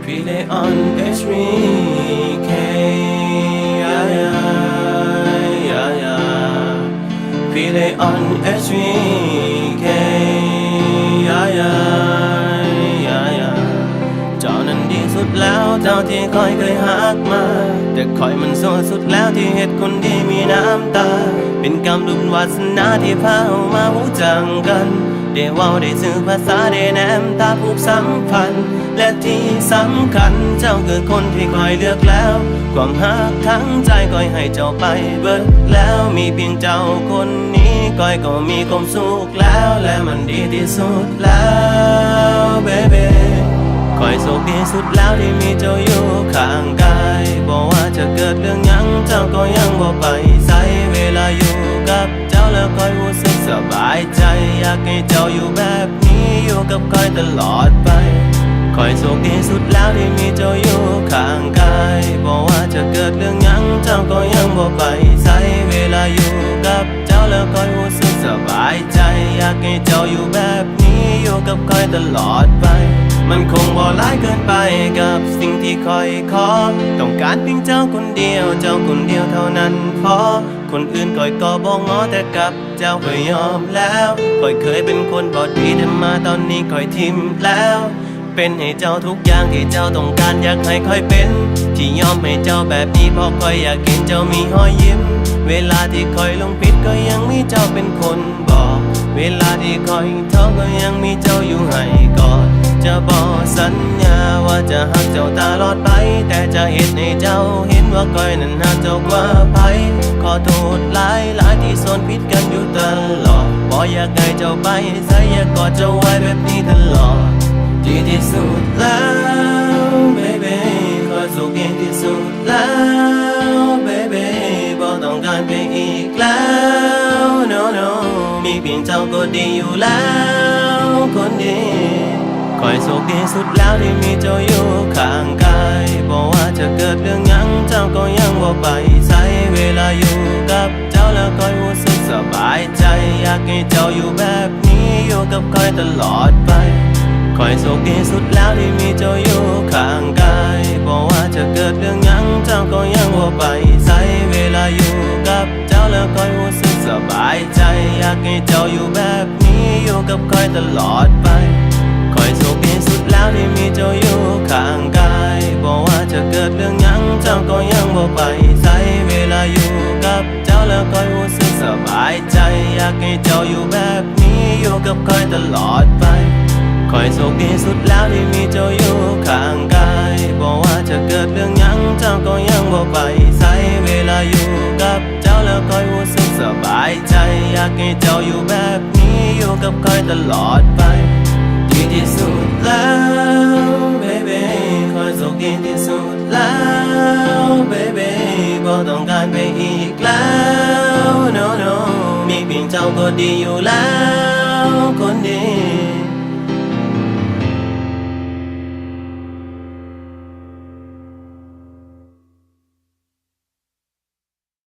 Feel it on H V K, yeah, yeah, yeah, yeah. Feel it on H V K, yeah, yeah, yeah, yeah. ເຈົ້ານັ້ນດີສຸດແລ້ວເທົ່າທີ່ຂ້ອຍເຄີຍຮັກມາ ແຕ່ຂ້ອຍມັນຊົ່ວສຸດແລ້ວທີ່ເຮັດຄົນດີມີນ້ຳຕາ ເປັນກຳບຸນວາສະໜາທີ່ພາເຮົາມາຮູ້ຈັກກັນ ໄດ້ເວົ້າໄດ້ສື່ພາສາ ໄດ້ແນມຕາຜູກສຳພັນ ແລະທີ່ສຳຄັນ ເຈົ້າຄືຄົນທີ່ຂ້ອຍເລືອກແລ້ວ ຄວາມຮັກທັງໃຈຂ້ອຍໃຫ້ເຈົ້າໄປເບິດແລ້ວ ມີພຽງເຈົ້າຄົນນີ້ ຂ້ອຍກໍມີຄວາມສຸກແລ້ວ ແລະມັນດີທີ່ສຸດແລ້ວ ເບເບ. ຂ້ອຍໂຊກດີສຸດແລ້ວທີ່ມີເຈົ້າຢູ່ຂ້າງກາຍ ບໍ່ວ່າຈະເກີດເລື່ອງຫຍັງ ເຈົ້າກໍຍັງບໍ່ໄປໃສ ເວລາຢູ່ກັບ ເຈົ້າແລ້ວຂ້ອຍຮູ້ສຶກສະບາຍໃຈ ຢາກໃຫ້ເຈົ້າຢູ່ແບບນີ້ ຢູ່ກັບຂ້ອຍຕະຫຼອດໄປ ຂ້ອຍໂຊກດີສຸດແລ້ວທີ່ມີເຈົ້າຢູ່ຂ້າງກາຍ ບໍ່ວ່າຈະເກີດເລື່ອງຫຍັງ ເຈົ້າກໍຍັງບໍ່ໄປໃສ ເວລາຢູ່ກັບເຈົ້າແລ້ວຂ້ອຍຮູ້ສຶກສະບາຍໃຈ ຢາກໃຫ້ເຈົ້າຢູ່ແບບນີ້ ຢູ່ກັບຂ້ອຍຕະຫຼອດໄປ ມັນຄົງບໍ່ຫຼາຍເກີນໄປກັບສິ່ງທີ່ຂ້ອຍຂໍ ຕ້ອງການພຽງເຈົ້າຄົນດຽວ ເຈົ້າຄົນດຽວເທົ່ານັ້ນພໍ ຄົນອື່ນຂ້ອຍກໍບໍ່ງໍ ແຕ່ກັບເຈົ້າຂ້ອຍຍອມແລ້ວ ຂ້ອຍເຄີຍເປັນຄົນບໍ່ດີ ແຕ່ມາຕອນນີ້ຂ້ອຍຖິ້ມແລ້ວ ເປັນໃຫ້ເຈົ້າທຸກຢ່າງທີ່ເຈົ້າຕ້ອງການ ຢາກໃຫ້ຂ້ອຍເປັນ ທີ່ຍອມໃຫ້ເຈົ້າແບບນີ້ ເພາະຂ້ອຍຢາກເຫັນເຈົ້າມີຮອຍຍິ້ມ ເວລາທີ່ຂ້ອຍຫຼົງຜິດ ກໍຍັງມີເຈົ້າເປັນຄົນບອກ ເວລາທີ່ຂ້ອຍທ້ອ ກໍຍັງມີເຈົ້າຢູ່ໃຫ້ກອດ ຈະບໍ່ສັນຍາວ່າຈະຮັກເຈົ້າຕະຫຼອດໄປ ແຕ່ຈະເຮັດໃຫ້ເຈົ້າເຫັນວ່າຂ້ອຍນັ້ນຮັກເຈົ້າກວ່າໃຜ ຂໍໂທດຫຼາຍໆທີ່ສອນຜິດກັນຢູ່ຕະຫຼອດ ບໍ່ຢາກໃຫ້ເຈົ້າໄປໃສ ຢາກກອດເຈົ້າໄວ້ແບບນີ້ຕະຫຼອດ ດີທີ່ສຸດແລ້ວ ເບເບ ຂ້ອຍໂຊກດີທີ່ສຸດ ແລ້ວ ເບເບ ບໍ່ຕ້ອງການໃຜອີກແລ້ວ ໂນ ໂນ ມີພຽງເຈົ້າກໍດີຢູ່ແລ້ວ ຄົນດີ ຂ້ອຍໂຊກດີສຸດແລ້ວທີ່ມີເຈົ້າຢູ່ຂ້າງກາຍ ບໍ່ວ່າຈະເກີດເລື່ອງຫຍັງ ເຈົ້າກໍຍັງບໍ່ໄປໃສ ເວລາຢູ່ກັບ ເຈົ້າແລ້ວຂ້ອຍຮູ້ສຶກສະບາຍໃຈ ຢາກໃຫ້ເຈົ້າຢູ່ແບບນີ້ ຢູ່ກັບຂ້ອຍຕະຫຼອດໄປ ຂ້ອຍໂຊກດີສຸດແລ້ວທີ່ມີເຈົ້າຢູ່ຂ້າງກາຍ ບໍ່ວ່າຈະເກີດເລື່ອງຫຍັງ ເຈົ້າກໍຍັງບໍ່ໄປໃສ ເວລາຢູ່ກັບເຈົ້າແລ້ວຂ້ອຍຮູ້ສຶກສະບາຍໃຈ ຢາກໃຫ້ເຈົ້າຢູ່ແບບນີ້ ຢູ່ກັບຂ້ອຍຕະຫຼອດໄປ ຂ້ອຍໂຊກດີສຸດແລ້ວທີ່ມີເຈົ້າຢູ່ຂ້າງກາຍ ບໍ່ວ່າຈະເກີດເລື່ອງຫຍັງ ເຈົ້າກໍຍັງບໍ່ໄປໃສ ເວລາຢູ່ກັບ ເຈົ້າແລ້ວຂ້ອຍຮູ້ສຶກສະບາຍໃຈ ຢາກໃຫ້ເຈົ້າຢູ່ແບບນີ້ ຢູ່ກັບຂ້ອຍຕະຫຼອດໄປ ຂ້ອຍໂຊກດີສຸດແລ້ວທີ່ມີເຈົ້າຢູ່ຂ້າງກາຍ ບໍ່ວ່າຈະເກີດເລື່ອງຫຍັງ ເຈົ້າກໍຍັງບໍ່ໄປໃສ ເວລາຢູ່ກັບເຈົ້າແລ້ວຂ້ອຍຮູ້ສຶກສະບາຍໃຈ ຢາກໃຫ້ເຈົ້າຢູ່ແບບນີ້ ຢູ່ກັບຂ້ອຍຕະຫຼອດໄປ ດີທີ່ສຸດແລ້ວ ເບເບ ຂ້ອຍໂຊກດີທີ່ສຸດ ແລ້ວ ເບເບ ບໍ່ຕ້ອງການໃຜອີກແລ້ວ ໂນ ໂນ ມີພຽງເຈົ້າກໍດີຢູ່ແລ້ວ ຄົນດີ